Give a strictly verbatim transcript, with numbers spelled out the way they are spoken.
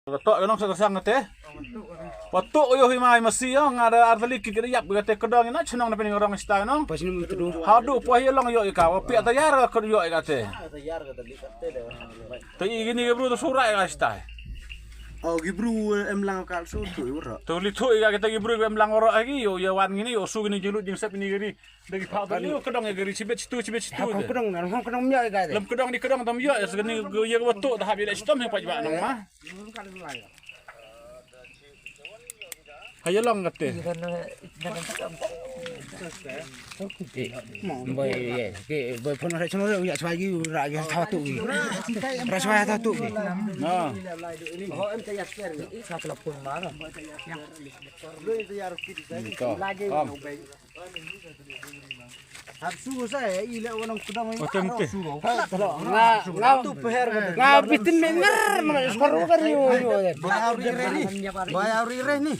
Ka tok ka nong sa ka sang kate. Wa tok yo hi mai masi yo nga da artali ki ka yap kate ka dong ina chnong na pening rong sta nong. Pas ni mutu. Hadu po hi long yo ka wa pi ta yar ka yo kate. Te i gini ka bru to sura ka sta. Oh, ki bru em lang kal su tu ura. To li tu i ka kate ki bru em lang ora agi yo ya wan gini yo su gini jilut jing sep ni gari. Dagi pha ba liu kedong ya gari chibet chitu chibet chitu. Hong kedong nan hong kedong mya ga de. Lem kedong di kedong tam ya ya segani ya ga betu dah habis dah chitom ya pajak nang ma. Hayo long kate. Boy, boy phone ada channel ya chwa gi ra gi tha tu gi. Ra chwa tha tu gi. Na. Sa telepon ma. Ni to. Kong. Hap su sa i le wanang kudang. Otem te. Nga nga tu peher. Nga bitin me ngar ma skor kar yo yo. Bayar ri re ni. Bayar ri re ni.